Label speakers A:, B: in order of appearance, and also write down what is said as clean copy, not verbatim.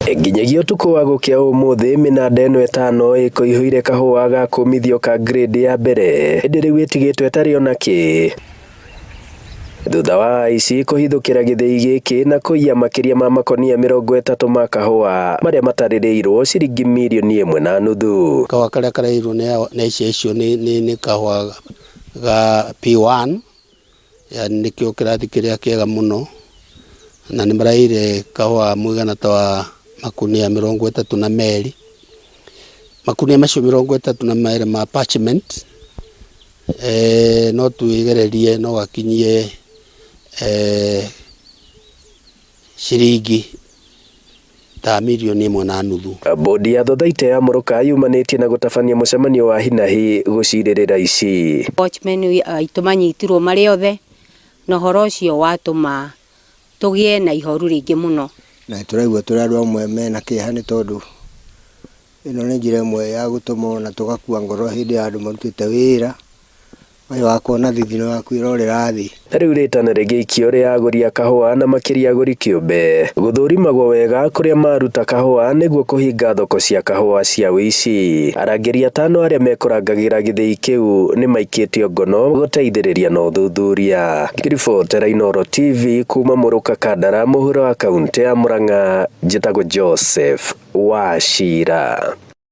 A: Nginyagia ũtukũ wa gũkĩa ũmũthĩ mĩnanda ĩno ĩtano ĩkũihũire kahũa ga kũmithio ka grade ya mbere ĩndĩ rĩu ĩtigĩtwo ĩtarĩ ona kĩ. Thutha wa aici kũhithũkĩra gĩthĩi gĩkĩ na kũiya makĩria ma makonia 30 ma kahũa marĩa matarĩrĩirwo ciringi mirioni ĩmwe na nuthu.
B: Kahũa karĩa karaiyirwo nĩ aici acio nĩ kahũa ga P1. Yani nĩkĩo kĩrathi kĩrĩa kĩega mũno, na nĩ maraiyire kahũa mũigana ta wa makunia 32. Makunia macio 32 ma parchment, no twĩgererie no gakinyie ciringi ta mirioni ĩmwe na nuthu.
A: Bodi ya Thothaitĩ ya Mũrũka yumanĩtie na gũtabania mũcemanio wa hinahi gũcirĩrĩra ici.
C: Watchmen aitũ manyitirwo marĩ othe, na ũhoro ũcio watũma tũgĩe na ihoru rĩingĩ mũno.
D: Na tũraigua tũrĩ andũ amwe mena kĩeha nĩ tondũ ĩno nĩ njĩra ĩmwe ya gũtũma ona tũgakua ngoro hĩndĩ ya andũ marutĩte wĩra. Ũyũ wa kuona thithino waku ĩrorĩra thĩ.
A: Rĩu rĩtana rĩgĩikio rĩa agũri a kahũa na makĩria agũri kĩũmbe gũthũrimagwo wega kũrĩa maruta kahũa nĩguo kũhinga thoko cia kahũa cia ũici. Arangĩri atano arĩa mekũrangagĩra gĩthĩi kĩu nĩ maikĩtio ngono gũteithĩrĩria na ũthuthuria. Ngĩribotera Inooro TV kuma Mũrũka Kandara mũhuro wa kauntĩ ya Murang'a, njĩtagwo Joseph Wachira.